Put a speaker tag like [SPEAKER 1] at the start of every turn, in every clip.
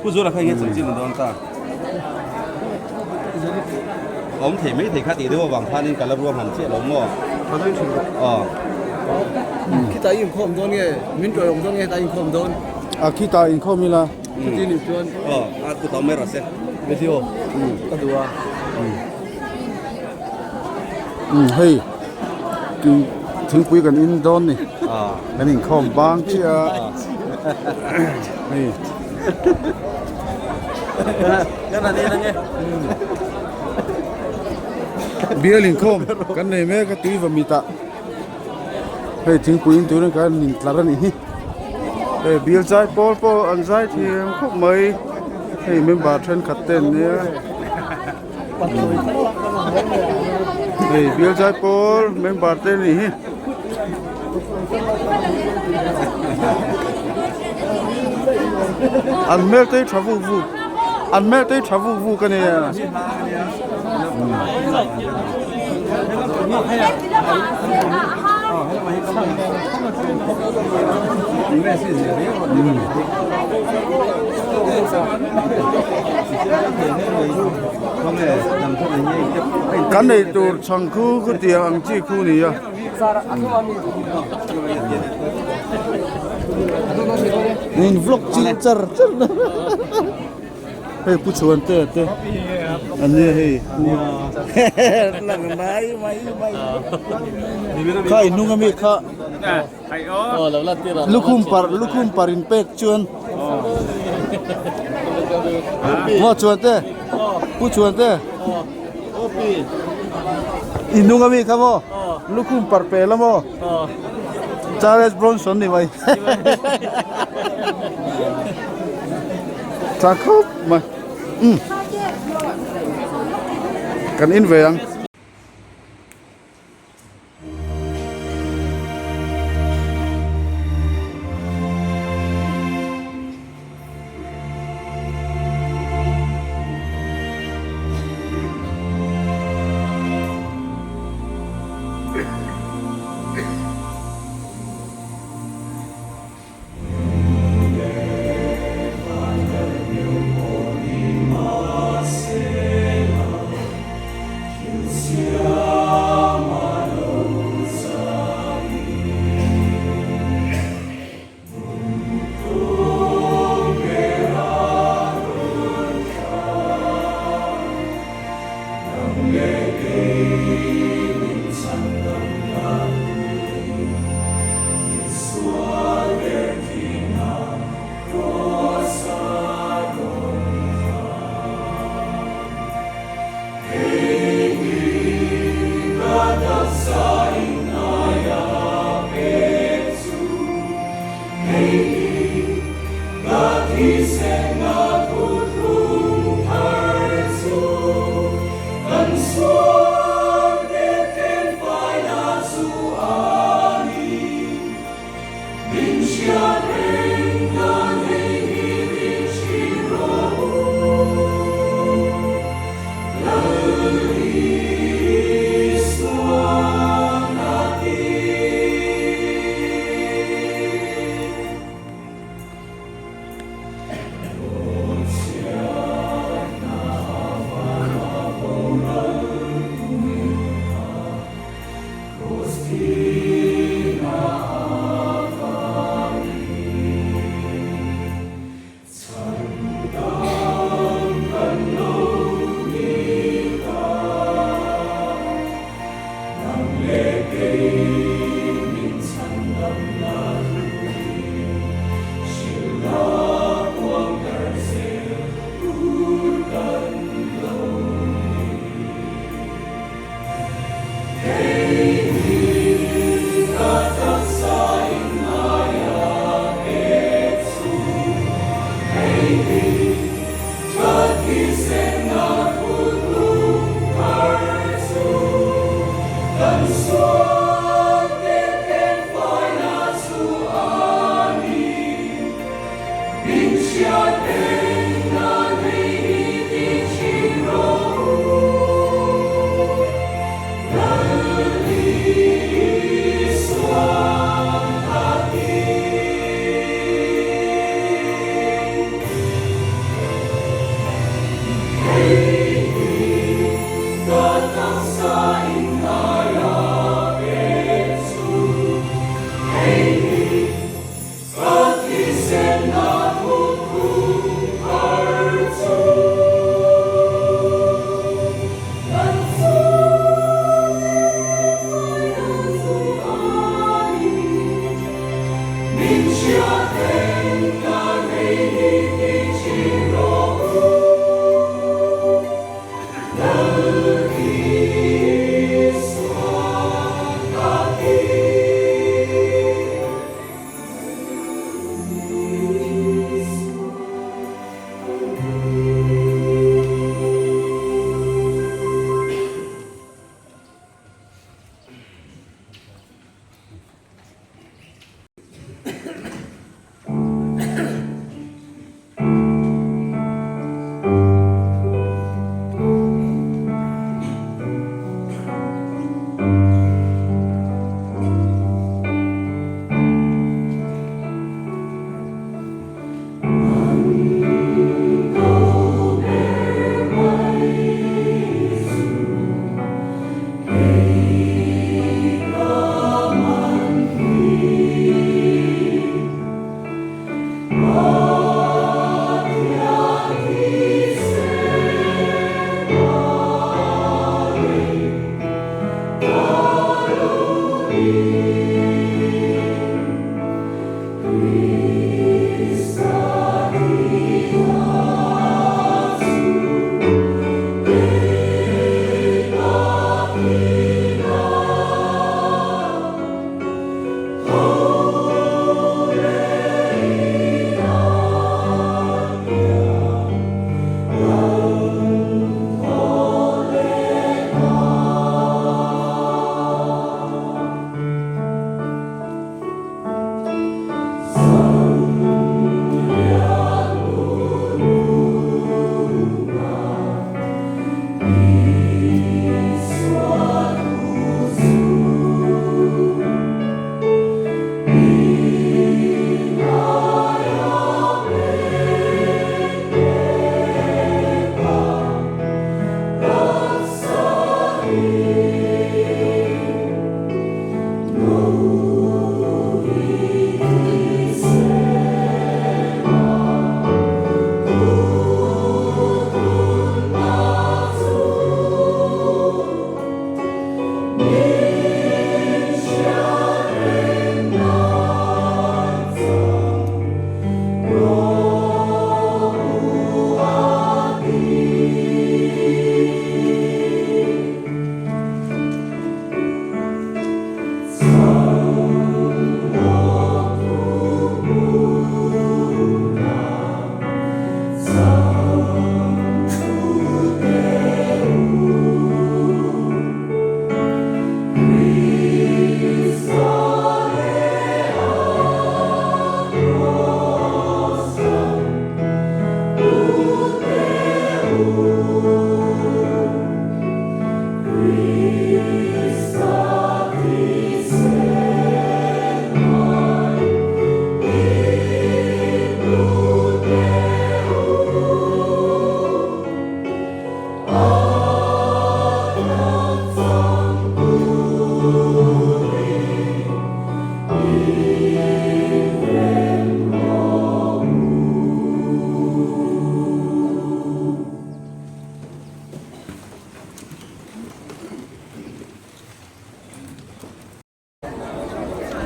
[SPEAKER 1] Pu Zula kha enge chanchin ni dawn ta? Awm thei mai thei kha tih deuh avang khanin ka la ruahman chiah lo maw?
[SPEAKER 2] Tha dawn thin rawh.
[SPEAKER 1] Aw.
[SPEAKER 2] Khitah i inkhawm dawn nge? Min ṭawih awm dawn nge hetah i inkhawm dawn?
[SPEAKER 3] A khitah inkhawm ila.
[SPEAKER 2] Chuti nih chuan.
[SPEAKER 1] Aw, a kut awm mai rawh se.
[SPEAKER 2] Video ka duh a.
[SPEAKER 3] Umm hei thingpui kan in dawn ni. Kan inkhawm bang chiah a. Hei. Bial inkhawm kan nei mek a tui vawmit ah hei thingpui in turin kan in tlar a nih hi hei bial zai pawl pawh an zai thiam khawp mai hei member thenkhat te an nia hei bial zai pawl member te an nih hi. An hmel te hi tha vuk vuk an hmel te hi tha vuk vuk a nia. Kan ei tur chhang khu khutiang ang chi khu nia. In vlog chil char char na hei pu chhuan te te an nia hei lang mai mai mai kha in hnung ami kha lukhum par lukhum par in pek chuan maw chuan te pu chhuan te I hnung ami kha maw? Lukhum parh pe la maw? Charles Bronson ni mai. Tha khawp mai. Umm. Kan in ve ang.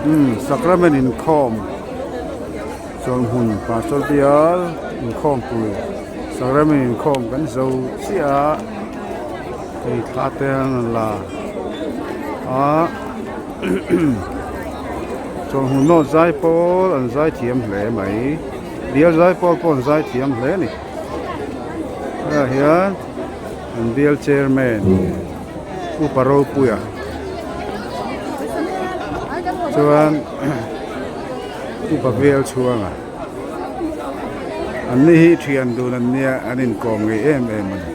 [SPEAKER 3] Umm sacrament inkhawm chawlhmun pastor bial inkhawm pui sacrament inkhawm kan zo chiah a hei thla te an rawn la a chawlhmun nawh zai pawl an zai thiam hle mai bial zai pawl pawh an zai thiam hle a ni hetah hian an bial chairman upa ropuia chuan upa vel chhuanga an ni hi thian dun an nia an inkawm ngei em em a ni.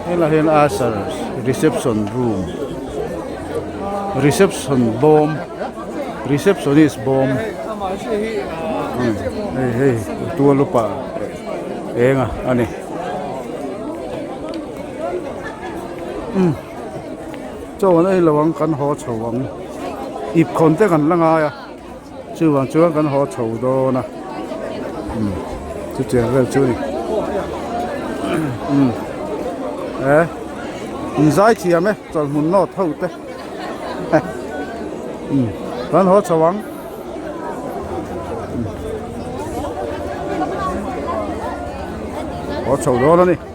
[SPEAKER 3] Helai hian usher reception room reception bawm receptionist bawm hei hei tual upa eng a ani umm chaw an ei lo ang kan haw chho ang ip khawn te kan la ngai a chuvang chuan kan haw chho dawn a umm chutiang vel chu a ni umm e in zai thiam e chawlhmun nawt ho te umm kan haw chho ang. Haw chho dawn a ni.